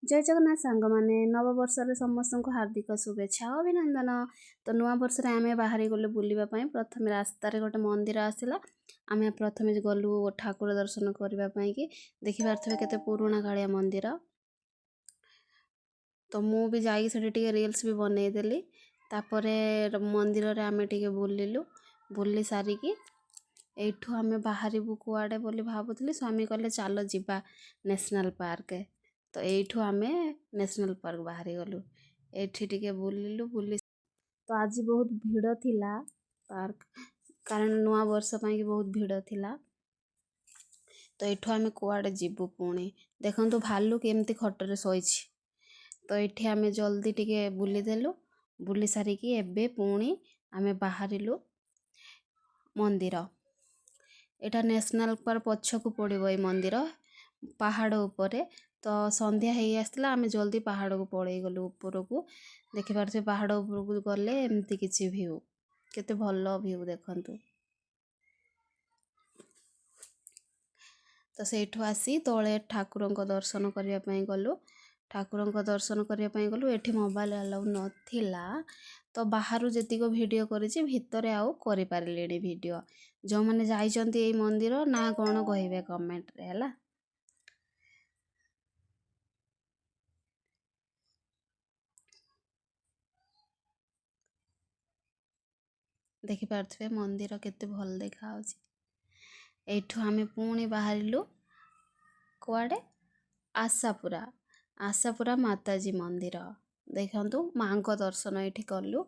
ଜୟ ଜଗନ୍ନାଥ ସାଙ୍ଗମାନେ, ନବବର୍ଷରେ ସମସ୍ତଙ୍କୁ ହାର୍ଦ୍ଦିକ ଶୁଭେଚ୍ଛା ଓ ଅଭିନନ୍ଦନ। ତ ନୂଆ ବର୍ଷରେ ଆମେ ବାହାରି ଗଲୁ ବୁଲିବା ପାଇଁ। ପ୍ରଥମେ ରାସ୍ତାରେ ଗୋଟେ ମନ୍ଦିର ଆସିଲା, ଆମେ ପ୍ରଥମେ ଗଲୁ ଠାକୁର ଦର୍ଶନ କରିବା ପାଇଁକି। ଦେଖିପାରୁଥିବେ କେତେ ପୁରୁଣା କାଳିଆ ମନ୍ଦିର। ତ ମୁଁ ବି ଯାଇକି ସେଠି ଟିକେ ରିଲ୍ସ ବି ବନେଇଦେଲି। ତାପରେ ମନ୍ଦିରରେ ଆମେ ଟିକେ ବୁଲିଲୁ। ବୁଲି ସାରିକି ଏଇଠୁ ଆମେ ବାହାରିବୁ କୁଆଡ଼େ ବୋଲି ଭାବୁଥିଲି, ସ୍ୱାମୀ କହିଲେ ଚାଲ ଯିବା ନ୍ୟାସନାଲ୍ ପାର୍କ। ତ ଏଇଠୁ ଆମେ ନ୍ୟାସନାଲ୍ ପାର୍କ ବାହାରିଗଲୁ। ଏଇଠି ଟିକେ ବୁଲିଲୁ। ବୁଲି ତ ଆଜି ବହୁତ ଭିଡ଼ ଥିଲା ପାର୍କ, କାରଣ ନୂଆ ବର୍ଷ ପାଇଁକି ବହୁତ ଭିଡ଼ ଥିଲା। ତ ଏଇଠୁ ଆମେ କୁଆଡ଼େ ଯିବୁ ପୁଣି। ଦେଖନ୍ତୁ ଭାଲୁ କେମିତି ଖଟରେ ଶୋଇଛି। ତ ଏଇଠି ଆମେ ଜଲ୍ଦି ଟିକେ ବୁଲିଦେଲୁ। ବୁଲି ସାରିକି ଏବେ ପୁଣି ଆମେ ବାହାରିଲୁ ମନ୍ଦିର। ଏଇଟା ନ୍ୟାସନାଲ୍ ପାର୍କ ପଛକୁ ପଡ଼ିବ ଏଇ ମନ୍ଦିର, ପାହାଡ଼ ଉପରେ। ତ ସନ୍ଧ୍ୟା ହେଇ ଆସିଥିଲା, ଆମେ ଜଲ୍ଦି ପାହାଡ଼କୁ ପଳେଇଗଲୁ ଉପରକୁ। ଦେଖିପାରୁଥିବେ ପାହାଡ଼ ଉପରକୁ ଗଲେ ଏମିତି କିଛି ଭିଉ, କେତେ ଭଲ ଭିଉ ଦେଖନ୍ତୁ। ତ ସେଇଠୁ ଆସି ତଳେ ଠାକୁରଙ୍କ ଦର୍ଶନ କରିବା ପାଇଁ ଗଲୁ। ଠାକୁରଙ୍କ ଦର୍ଶନ କରିବା ପାଇଁ ଗଲୁ। ଏଠି ମୋବାଇଲ ଆଲାଉ ନଥିଲା, ତ ବାହାରୁ ଯେତିକ ଭିଡ଼ିଓ କରିଛି, ଭିତରେ ଆଉ କରିପାରିଲିନି ଭିଡ଼ିଓ। ଯେଉଁମାନେ ଯାଇଛନ୍ତି ଏଇ ମନ୍ଦିର ନା କ'ଣ କହିବେ କମେଣ୍ଟରେ, ହେଲା। ଦେଖିପାରୁଥିବେ ମନ୍ଦିର କେତେ ଭଲ ଦେଖାହେଉଛି। ଏଇଠୁ ଆମେ ପୁଣି ବାହାରିଲୁ କୁଆଡ଼େ? ଆଶାପୁରା, ଆଶାପୁରା ମାତାଜୀ ମନ୍ଦିର। ଦେଖନ୍ତୁ ମାଆଙ୍କ ଦର୍ଶନ ଏଇଠି କଲୁ।